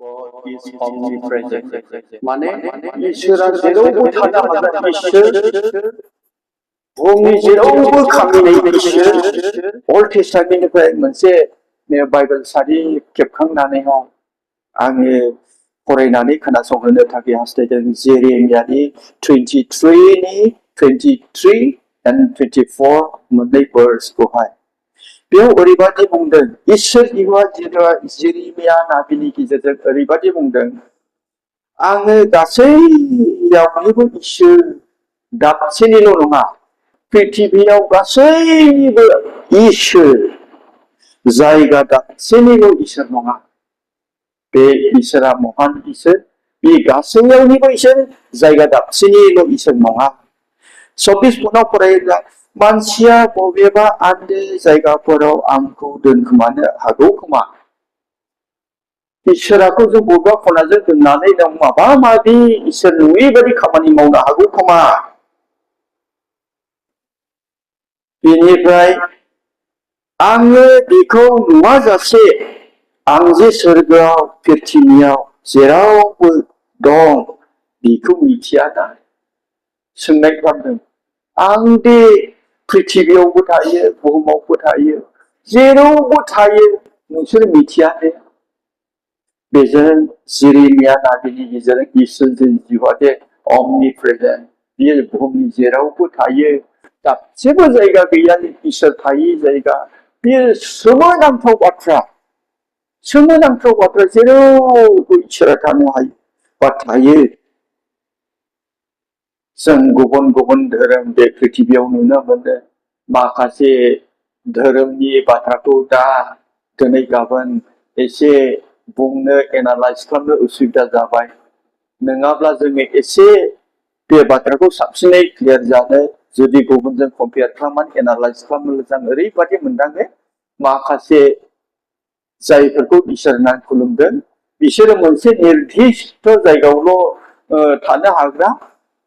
God is omnipresent. माने इसोरा जेरावबो थानो हाग्रा इसोर, बुहुमनि जेरावबो खामिनाय इसोर, अल्ड टेस्टामेन्टनिफ्राय मोनसे बाइबेल सारि खेबखांनानैहाय आङो फरायनानै खोनासंहोनो थाखाय हास्थायदों। जेरेमियानि 23 and 24 मोननै वर्सखौहाय बेयाव ओरैबादि बुंदों, इसोर इवा जेरेमिया नाबिनि गेजेरजों ओरैबादि बुंदों, आङो गासैयावनिबो इसोर, दाबसेनिल' नङा, पृथिबियाव गासैनिबो इसोर, जायगा दाबसेनिल' इसोर नङा। बे इसोरा महान इसोर, बे गासैयावनिबो इसोर, जायगा दाबसेनिल' इसोर नङा। 24 पुनाव फरायोब्ला मानसिया बबेबा आन्दो जायगाफोराव आंखौ दोनखोमानो हागौ खोमा। इसोराखौ जों बबेबा खनाजों दोननानै दं माबा माबि इसोर नुयै बायदि खामानि मावनो हागौ खोमा। बेनिफ्राय आङो बेखौ नुवाजासे आं जे सोरगोआव पृथिबियाव जेरावबो दं बेखौ मिथिया ना? सोंनाय खालामदों। आं दे पृथिबियावबो थायो, बुहुमावबो थायो, जेरावबो थायो, नोंसोर मिथिया ने? बेजों जेरेमिया नाबिनि गेजेरजों इसोरजों जिउआदे omnipresent, बियो बुहुमनि जेरावबो थायो, दाबसेबो जायगा गैया इसोर थायि जायगा। बेयो सोमोनांथाव बाथ्रा, सोमोनांथाव बाथ्रा, जेरावबो इसोरा थानो हायो बा थायो। जों गुबुन गुबुन धोरोम बे पृथिबियाव नुनो मोनो। माखासे धोरोमनि बाथ्राखौ दा दिनै गाबोन एसे बुंनो एनालाइज खालामनो उसुबिदा जाबाय। नङाब्ला जोङो एसे बे बाथ्राखौ साबसिनै क्लियार जानो जुदि गुबुनजों कम्पेयार खालामनानै एनालाइज खालामनो जों ओरैबादि मोनदाङो, माखासे जायफोरखौ इसोर होनना खुलुमदों बिसोरो मोनसे निर्दिष्ट जायगायावल' थानो हाग्रा,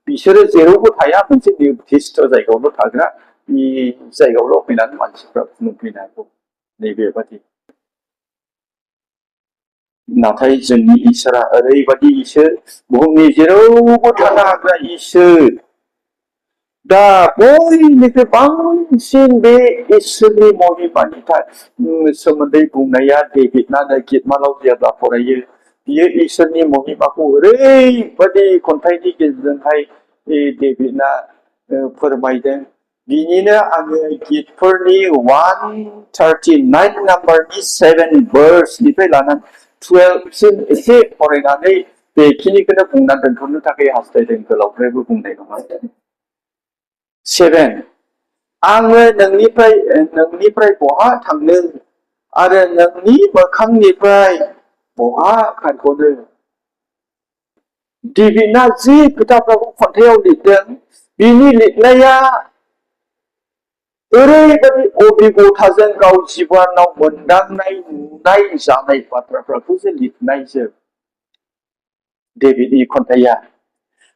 बिसोरो जेरावबो थाया, मोनसे निर्दिष्ट जायगायावल' थाग्रा, बे जायगायावल' फैनानै मानसिफ्रा खुलुमफैनो हागौ, नैबेबादि। नाथाय जोंनि इसोरा ओरैबादि इसोर, बुहुमनि जेरावबो थानो हाग्रा इसोर। दा बयनिख्रुइ बांसिन बे इसोरनि महिमानि सोमोन्दै बुंनाया डेभिडनानो। गितमालाव जेब्ला फरायो, बियो इसोरनि महिमाखौ ओरैबादि खन्थाइनि गेजेरजोंहाय डेभिडना फोरमायदों। बिनिनो आङो गितफोरनि 139 नाम्बारनि 7 वर्सनिफ्राय लानानै 12 सिम एसे फरायनानै बेखिनिखौनो बुंनानै दोनथ'नो थाखाय हास्थायदों, गोलावद्रायबो बुंनाय नङा। 7 आङो नोंनिफ्राय बहा थांनो आरो नोंनि मोखांनिफ्राय बहा खारग'नो? डेभिडना जि खोथाफोरखौ खन्थाइयाव लिरदों, बिनि लिरनाया ओरैबादि अबिगथाजों गाव जिबनाव मोनदांनाय, नुनाय, जानाय बाथ्राफोरखौसो लिरनायजों डेभिडनि खन्थाइया।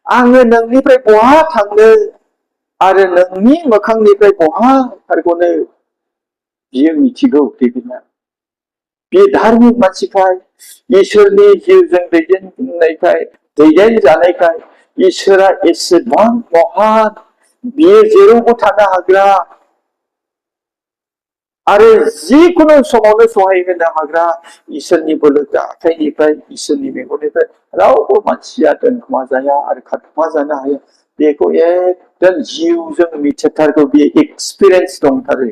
आङो नोंनिफ्राय बहा थांनो आरो नोंनि मोखांनिफ्राय बहा खारग'नो? बियो मिथिगौ डेभिडना। बे धार्मिक मानसिखाय, इसोरनि जिउजों दैदेनजानायखाय, इसोरा एसेबां महान, बियो जेरावबो थानो हाग्रा आरो जिखुनु समावनो सहाय होनो हाग्रा, इसोरनि बोलो आखाइनिफ्राय, इसोरनि मेगननिफ्राय रावबो मानसिया दोनखोमा जाया आरो खारखोमा जानो हाया। बेखौ एकदम जिउजों मिथिथारगौ, बे एक्सपिरियेन्स दंथारो।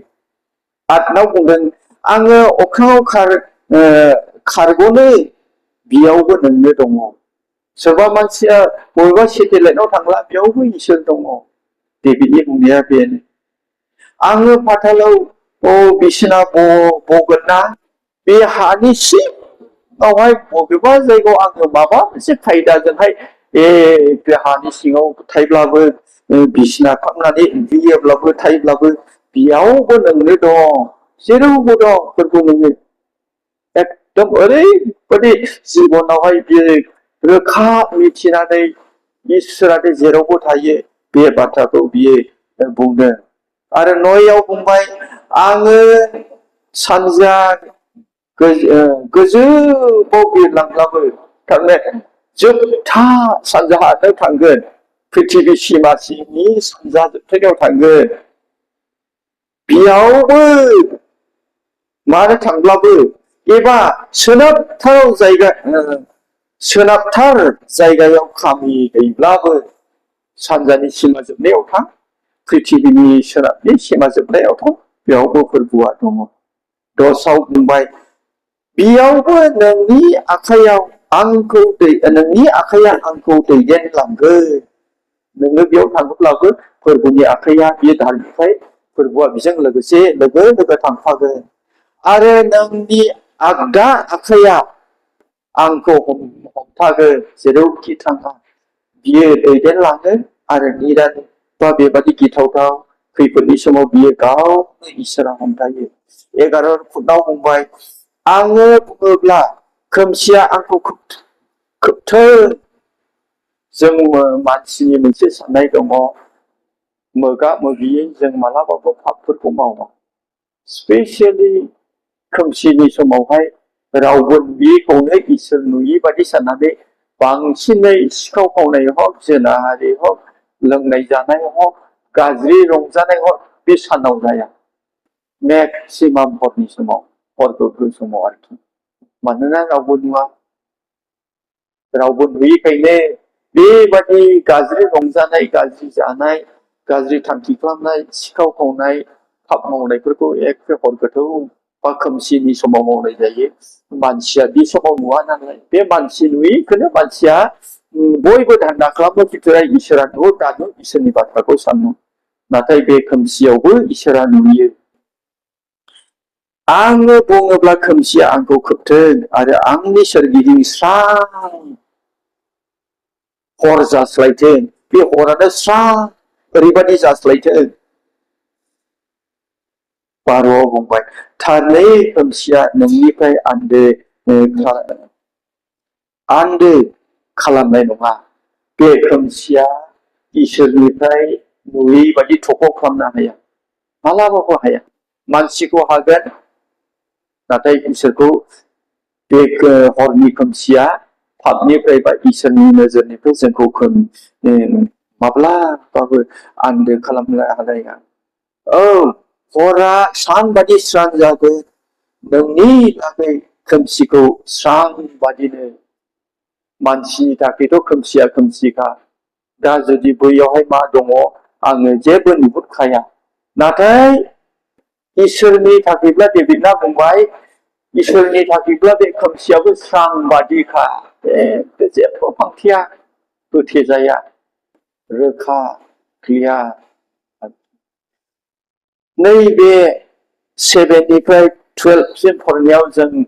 8 बुंदों, आङो अख्राङाव खारग'नो, बेयावबो नोंनो दङ। सोरबा मानसिया बबेबा सेटेलाइटआव थांब्ला बेयावबो इसोर दङ। डेभिडनि बुंनाया बेनो। आङो पातालाव बिसिना बगोन ना, बे हानि सिङावहाय बबेबा जायगायाव आङो माबा मोनसे खायदाजोंहाय बे हानि सिङाव थायोब्लाबो, बिसिना खालामनानै उन्दुयोब्लाबो थायोब्लाबो, बेयावबो नोंनो दं, जेरावबो दं, फोरखौ नोङो एकदम ओरैबादि जिबनावहाय बियो रोखा मिथिनानै इसोरादि जेरावबो थायो बे बाथ्राखौ बियो बुंदों। आरो 9 बुंबाय, आङो सानजा गोजौआव बिरलांब्लाबो थारमाने जोबथा सानजाहानो थांगोन पृथिबि सिमासिमनि सानजा जोबथायाव थांगोन बेयावबो मानो थांब्लाबो एबा सोनाबथार जायगायाव खामिहैब्लाबो सानजानि सिमा जोबनायाव थां पृथिबिनि सोनाबनि सिमा जोबनायाव थां बेयावबो फोरबोआ दङ दसाव बुंबाय बेयावबो नोंनि आखाइया आंखौ दैदेनलांगोन नोङो बेयाव थाङोब्लाबो फोरबोनि आखाइया बे दालनिफ्राय फोरबोआ बेजों लोगोसे लोगो थांफागोन आरो नोंनि आगदा आखाइया आंखौ हमथागोन जेरावखि थाङा बियो दैदेनलाङो आरो निरानि बा बेबादि गिथावथाव खैफोदनि समाव बियो गावनो इसोरा हमथायो 11 फुटआव बुंबाय आङो बुङोब्ला खोमसिया आंखौ खोबथों जों मानसिनि मोनसे साननाय दङ मोगा मोगियै जों मालाबाबो पापफोरखौ मावा स्पेसियेलि खोमसिनि समावहाय रावबो नुयैखौनो इसोर नुयै बादि साननानै बांसिनै सिखाव खावनाय हक जोनाहारि हक लोंनाय जानाय हक गाज्रि रंजानाय हक बे सानाव जाया मेक्सिमाम हरनि समाव हरगोगो समाव आरोखि मानोना रावबो नुवा रावबो नुयैखायनो बेबादि गाज्रि रंजानाय गाज्रि जानाय गाज्रि थांखि खालामनाय सिखाव खावनाय पाप मावनायफोरखौ एखे हर गोथौ बा खोमसिनि समाव मावनाय जायो मानसिया बे समाव नुवा नालाय बे मानसि नुयैखौनो मानसिया बयबो धान्दा खालामो बिथोराय इसोरा नुयो दानो इसोरनि बाथ्राखौ सानो नाथाय बे खोमसियावबो इसोरा नुयो आङो बुङोब्ला खोमसिया आंखौ खोबथों आरो आंनि सोरगिदिं स्रां हर जास्लायथों बे हरानो स्रां ओरैबादि जास्लायथों 12 बुंबाय थारै खोमसिया नोंनिफ्राय आन्दो खालामनाय नङा बे खोमसिया इसोरनिफ्राय नुयै बादि थख' खालामनो हाया मालाबाबो हाया मानसिखौ हागोन नाथाय इसोरखौ बे हरनि खोमसिया पापनिफ्राय बा इसोरनि नोजोरनिफ्राय जोंखौ माब्लाबाबो आन्दो खालामनो हाया औ हरा सान बादि स्रां जागोन नोंनि लागै खोमसिखौ स्रां बादिनो मानसिनि थाखायथ' खोमसिया खोमसिखा दा जुदि बैयावहाय मा दङ आङो जेबो नुहुरखाया नाथाय इसोरनि थाखायब्ला डेभिडना बुंबाय इसोरनि थाखायब्ला बे खोमसियाबो स्रां बादिखा जेबो फांथेया होथेजाया रोखा क्लियार नैबे 7निफ्राय 12सिम फरायनायाव जों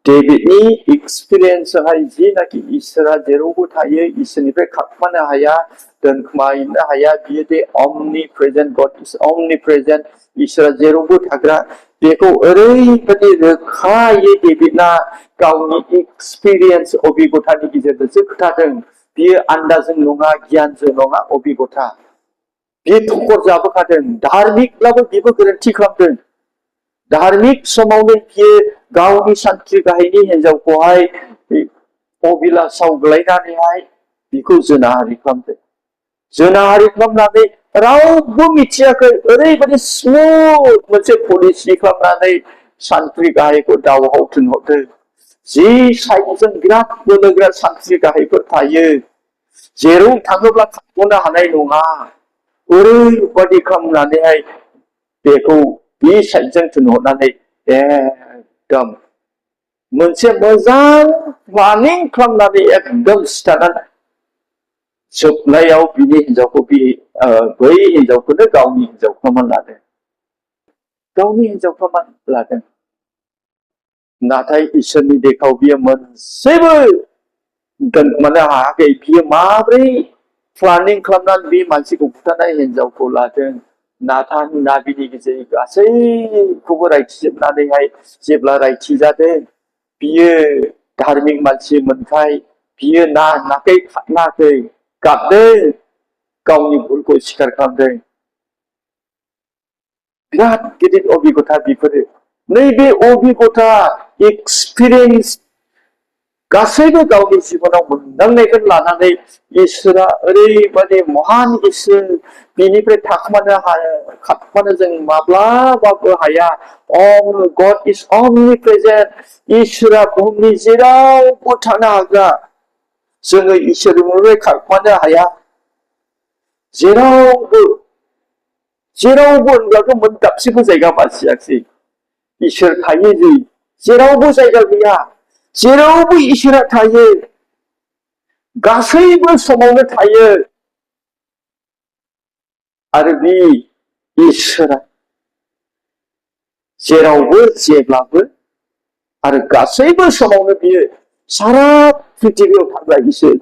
डेभिडनि एक्सपिरियेन्सआवहाय जिनाखि इसोरा जेरावबो थायो इसोरनिफ्राय खारखोमानो हाया दोनखोमाहैनो हाया बियो दे अमनि प्रेजेन्ट गड इज अमनि प्रेजेन्ट इसोरा जेरावबो थाग्रा बेखौ ओरैबायदि रोखायै डेभिडना गावनि एक्सपिरियेन्स अभिगथानि गेजेरजोंसो खोन्थादों बियो आन्दाजों नङा गियानजों नङा अभिगथा बियो थखर जाबोखादों धार्मिकब्लाबो बिबो गोरोन्थि खालामदों धार्मिक समावनो बियो गावनि सान्थ्रि गाहायनि हिन्जावखौहाय अबिलासाव गोलैनानैहाय बिखौ जोनाहारि खालामदों जोनाहारि खालामनानै रावबो मिथियाखै ओरैबायदि स्मुथ मोनसे पलिसि खालामनानै सान्थ्रि गाहायखौ दावहाव थिनहरदों जि साइडजों बिराद बोलोगोरा सान्थ्रि गाहायफोर थायो जेराव थाङोब्ला थांग'नो हानाय नङा ओरैबायदि खालामनानैहाय बेखौ बे साइडजों थिनहरनानै एकदम मोनसे मोजां प्लानिं खालामनानै एकदम सिथारनानै जोबनायाव बिनि हिन्जावखौ बै हिन्जावखौनो गावनि हिन्जाव खालामनानै लादों गावनि हिन्जाव खालामनानै लादों नाथाय इसोरनि देखाव बियो मोनसेबो दोनखोमानो हायाखै बियो माब्रै प्लानिं खालामनानै बे मानसिखौ बुथारनाय हिन्जावखौ लादों नाथान नाबिनि गेजेर गासैखौबो रायथिजोबनानैहाय जेब्ला रायथिजादों बियो धार्मिक मानसि मोनखाय बियो नाङाखै थाङाखै गाबदों गावनि भुलखौ स्वीकार खालामदों बिराद गिदिर अभिगथा बेफोरो नैबे अभिगथा एक्सपिरियेन्स गासैबो गावनि जिबनाव मोनदांनायखौ लानानै इसोरा ओरैबादि महान इसोर बिनिफ्राय खारखोमानो जों माब्लाबाबो हाया। God is omnipresent। इसोरा बुहुमनि जेरावबो थानो हाग्रा। जोङो इसोरनिफ्राय खारखोमानो हाया। जेरावबो होनब्लाथ' मोन दाबसेबो जायगा बासियाखै। इसोर थायो जि जेरावबो जायगा गैया। जेरावबो इसोरा थायो। गासैबो समावनो थायो। आरो बे इसोरा जेरावबो जेब्लाबो आरो गासैबो समावनो बियो सारा पृथिबियाव थाग्रा इसोर।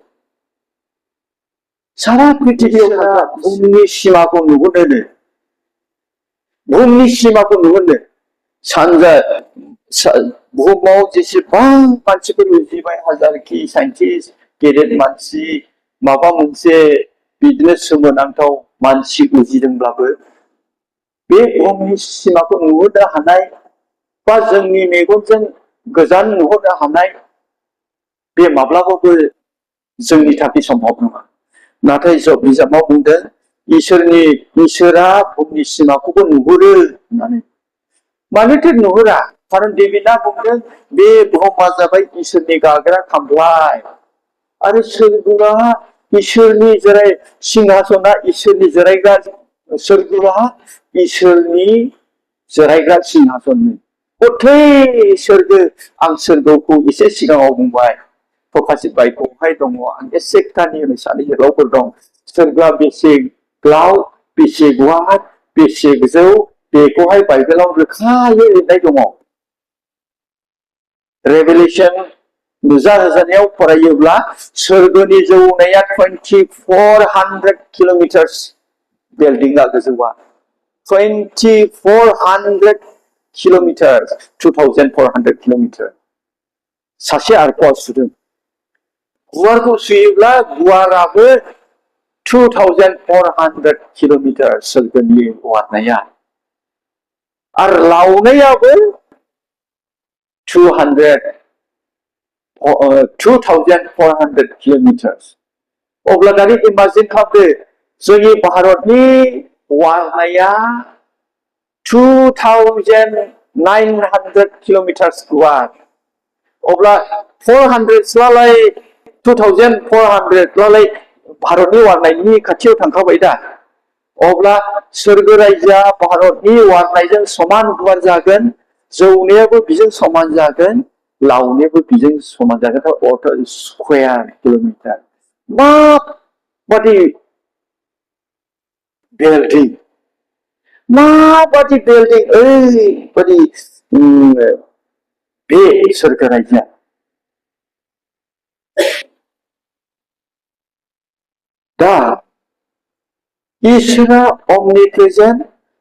सारा पृथिबियाव थाग्रा बुहुमनि सिमाखौ नुहुरनो। बुहुमनि सिमाखौ नुहुरनो। सानजा बुहुमाव जेसेबां मानसिफोर उजिबाय हाजारखि साइन्टिस्ट गेदेर मानसि माबा मोनसे बिदिनो सोमोनांथाव मानसि उजिदोंब्लाबो बे बुहुमनि सिमाखौ नुहुरनो हानाय बा जोंनि मेगनजों गोजान नुहुरनो हानाय बे माब्लाबाबो जोंनि थाखाय सम्भब नङा। नाथाय जब बिजाबाव बुंदों इसोरा बुहुमनि सिमाखौबो नुहुरो होननानै। मानोथो नुहुरा? खारन डेभिडआ बुंदों बे बुहुमा जाबाय इसोरनि गाग्रा खामफ्लाय आरो सोरगोआ इसोरनि जेरै सिंहासना इसोरनि जिरायग्रा सोरगोआ इसोरनि जिरायग्रा सिंहासन। गथै सोरगो आं सोरगोखौ एसे सिगाङाव बुंबाय। प्रकाशित बाइबेलावहाय दङ। आं एसे खोथानि होनो सानै जोहोलावफोर दं। सोरगोआ बेसे गोलाव बेसे गुवार बेसे गोजौ बेखौहाय बाइबेलाव रोखायै लिरनाय दङ। रेभेलेशन नुजाहोजानायाव फरायोब्ला सोरगोनि जौनाया 2400 किल'मिटार्स बिल्डिंआ गोजौआ 2400 किल'मिटार 2400 किल'मिटार सासे आरख'आ सुदों। गुवारखौ सुयोब्ला गुवाराबो 2400 किल'मिटार सोरगोनि गुवारनाया आरो लावनायाबो 2400 किल'मिटार। अब्ला दानि इमाजिन खालामदो जोंनि भारतनि वारनाया 2900 किल'मिटार गुवार। अब्ला 400 लालाय 2400 लालाय भारतनि वारनायनि खाथियाव थांखाबाय दा। अब्ला सोरगो रायजोआ भारतनि वारनायजों समान गुवार जागोन। जौनायाबो बिजों समान जागोन। लावनायाबो बिजों समान जागोन। Square kilometre. माबादि बिल्डिं माबादि बिल्डिं ओरैबादि बे सोरगो रायजोआ। दा इसोरा omnipresent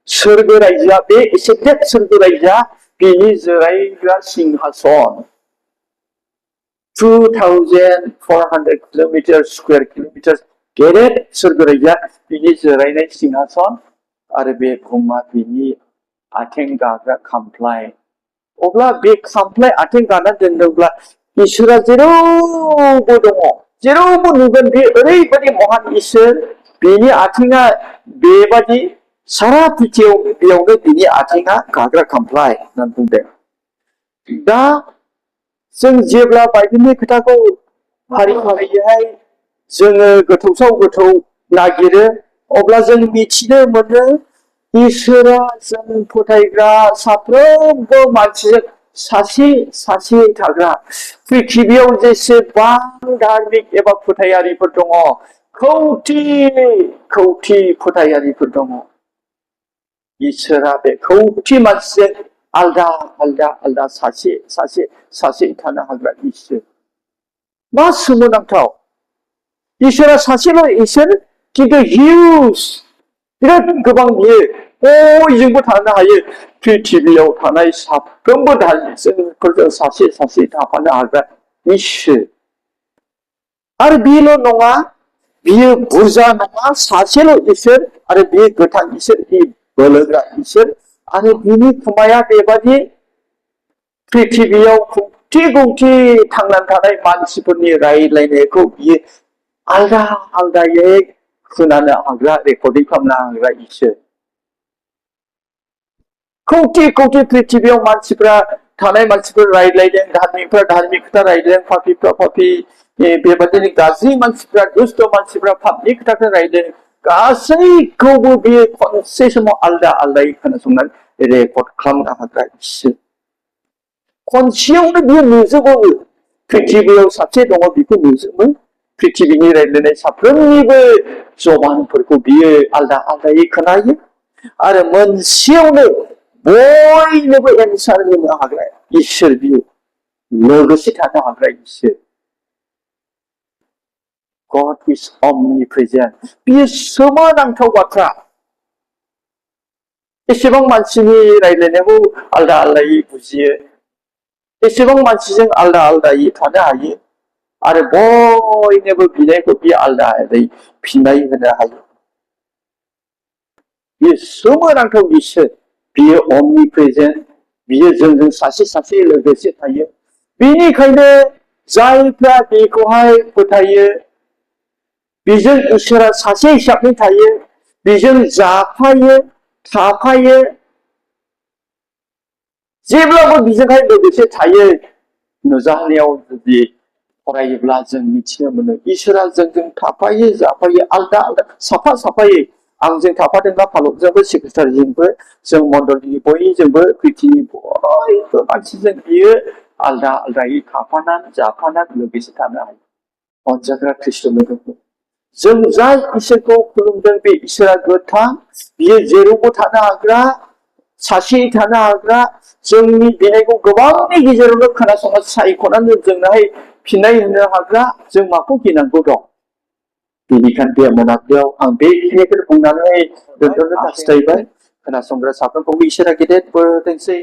सोरगो रायजोआ बे एसेग्रेट सोरगो रायजोआ बिनि जिरायग्रा सिंहासन 2400 किल'मिटार स्कुवेर किल'मिटार गेदेर सोरगो रायजोआ बिनि जिरायनाय सिंहासन आरो बे बुहुमा बिनि आथिं गाग्रा खामफ्लाय। अब्ला बे खामफ्लाय आथिं गाना दोनदोंब्ला इसोरा जेरावबो दङ। जेरावबो नुगोन। बे ओरैबादि महान इसोर बिनि आथिङा बेबादि सारा पृथिबियावनो बिनि आथिङा गाग्रा खामफ्लाय होननानै बुंदों। दा जों जेब्ला बाइबेलनि खोथाखौ फारि फारियैहाय जोङो गोथौ नागिरो अब्ला जों मिथिनो मोनो इसोरा जों फोथायग्रा साफ्रोमबो मानसिजों सासे थाग्रा। पृथिबियाव जेसेबां धार्मिक एबा फोथायारिफोर दङ खौथि फोथायारिफोर दङ। इसोरा बे खौथि मानसिजों आलदा सासे थानो हाग्रा इसोर। मा सोमोनांथाव! इसोरा सासेल' इसोर खिन्थु हिउज बिराद गोबां बियो बयजोंबो थानो हायो। पृथिबियाव थानाय साफ्रोमबो धार्मिकफोरजों सासे थाफानो हाग्रा इसोर। आरो बेल' नङा बियो बुरजा नङा सासेल' इसोर आरो बियो गोथां इसोर बे बोलोग्रा इसोर आरो बिनि खोमाया बेबादि प्रिथिबियाव खौथि खौथि थांनानै थानाय मानसिफोरनि रायज्लायनायखौ बियो आलदा आलदायै खोनानो हाग्रा रेकर्डिं खालामनो हाग्रा इसोर खौथि खौथि प्रिथिबियाव मानसिफ्रा थानाय मानसिफोर रायज्लायदों धार्मिकफ्रा धार्मिक खोथा रायज्लायदों पापिफ्रा पापि बेबादिनो गाज्रि मानसिफ्रा दुष्ट मानसिफ्रा पापनि खोथाखौ रायज्लायदों गासैखौबो बियो खनसे समाव आलदा आलदायै खोनासंनानै रेकर्ड खालामनो हाग्रा इसोर खनसेयावनो बियो नुजोबो प्रिथिबियाव सासे दङ बेखौ नुजोबो प्रिथिबिनि रायज्लायनाय साफ्रोमनिबो जबानफोरखौ बियो आलदा आलदायै खोनायो आरो मोनसेयावनो बयनोबो एन्सार होनो हाग्रा इसोर बियो लोगोसे थानो हाग्रा इसोर God is omnipresent बियो सोमोनांथाव बाथ्रा एसेबां मानसिनि रायज्लायनायखौ आलदा आलदायै बुजियो एसेबां मानसिजों आलदा आलदायै थानो हायो आरो बयनोबो बिनायखौ बियो आलदा आलदायै फिननाय होनो हायो बियो सोमोनांथाव इसोर बियो omnipresent बियो जोंजों सासे सासे लोगोसे थायो बेनिखायनो जायफ्रा बेखौहाय फोथायो बेजों इसोरा सासे हिसाबै थायो बेजों जाफायो थाफायो जेब्लाबो बेजोंहाय लोगोसे थायो नुजानायाव जुदि फरायोब्ला जों मिथिनो मोनो इसोरा जोंजों थाफायो जाफायो आलदा आलदा साफा साफायै आंजों थाफादोंबा फालकजोंबो सेक्रेटारिजोंबो जों मण्डलनि बयजोंबो प्रिथिनि बयबो मानसिजों बियो आलदा आलदायै थाफानानै जाफानानै लोगोसे थानो हायो अनजाग्रा ख्रिस्ट लोगोफोर जों जाय इसोरखौ खुलुमदों बे इसोरा गोथां बियो जेरावबो थानो हाग्रा सासेयै थानो हाग्रा जोंनि बिनायखौ गोबांनि गेजेरावनो खोनासंना सायख'नानै जोंनोहाय फिननाय होनो हाग्रा जों माखौ गिनांगौ दं बेनिखायनो बे मोनाबिलियाव आं बेखिनिखौ बुंनानै दोनथ'नो हास्थायबाय खोनासंग्रा साफ्रोमखौबो इसोरा गेदेर बोर होथोंसै